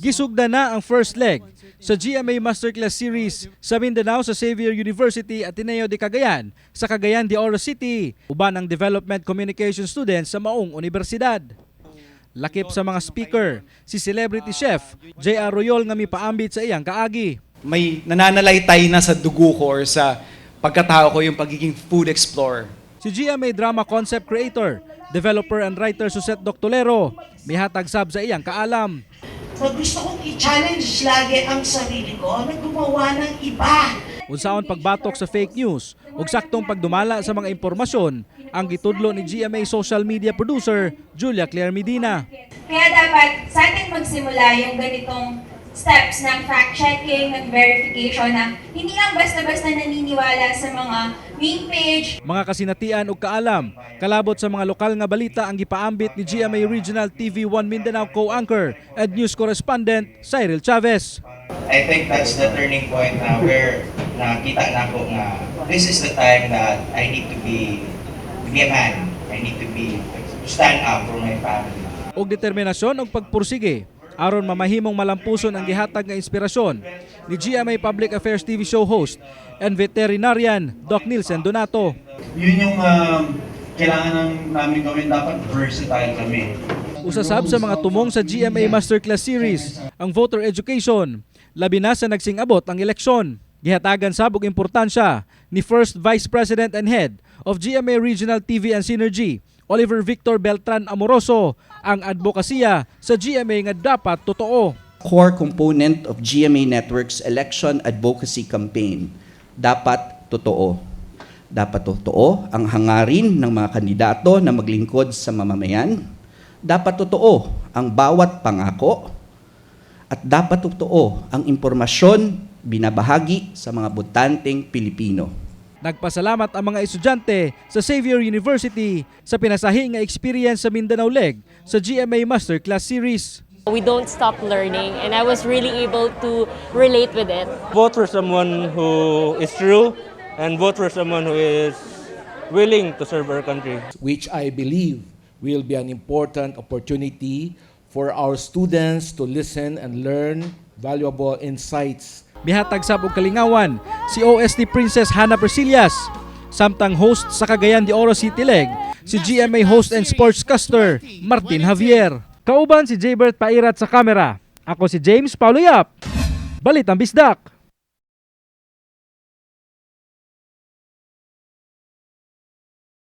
Gisugda na ang first leg sa GMA Masterclass Series sa Mindanao sa Xavier University Ateneo de Cagayan sa Cagayan de Oro City, uban ang Development Communication students sa maong universidad. Lakip sa mga speaker, si celebrity chef J.R. Royol nga mipaambit sa iyang kaagi. May nananalaytay na sa dugo ko or sa pagkatao ko yung pagiging food explorer. Si GMA drama concept creator, developer and writer Suset Doctolero, mihatag sab sa iyang kaalam. So gusto kong i-challenge lagi ang sarili ko na gumawa ng iba. Unsaon pagbatok sa fake news ug saktong pagdumala sa mga impormasyon ang gitudlo ni GMA social media producer Julia Claire Medina. Kaya dapat sa atin magsimula yung ganitong steps ng fact-checking, ng verification na hindi lang basta-basta naniniwala sa mga main page. Mga kasinatian ug kaalam kalabot sa mga lokal nga balita ang gipaambit ni GMA Regional TV1 Mindanao co-anchor and news correspondent Cyril Chavez. I think that's the turning point na where nakita nako nga this is the time that I need to be a man. I need to stand up for my family. Ug determinasyon ug pagpursige aron mamahimong malampuson ang gihatag nga inspirasyon ni GMA Public Affairs TV show host and veterinarian Doc Nielsen Donato. Yun yung kailangan namin gawin. Dapat versatile kami. Usa sab sa mga tumong sa GMA Masterclass Series ang voter education, labi na sa nagsing-abot ang eleksyon. Gihatagan sab og importansya ni First Vice President and Head of GMA Regional TV and Synergy, Oliver Victor Beltran Amoroso, ang advokasya sa GMA nga dapat totoo. Core component of GMA Network's election advocacy campaign. Dapat totoo. Dapat totoo ang hangarin ng mga kandidato na maglingkod sa mamamayan. Dapat totoo ang bawat pangako. At dapat totoo ang impormasyon binabahagi sa mga botanteng Pilipino. Nagpasalamat ang mga estudyante sa Xavier University sa pinasahi nga experience sa Mindanao Leg sa GMA Masterclass Series. We don't stop learning, and I was really able to relate with it. Vote for someone who is true and vote for someone who is willing to serve our country. Which I believe will be an important opportunity for our students to listen and learn valuable insights. Mihatag sab og kalingawan si OST Princess Hannah Priscillas. Samtang host sa Cagayan de Oro City Leg, si GMA host and sportscaster Martin Javier. Kauban si Jaybert Pairat sa kamera. Ako si James Paulo Yap. Balitang Bisdak.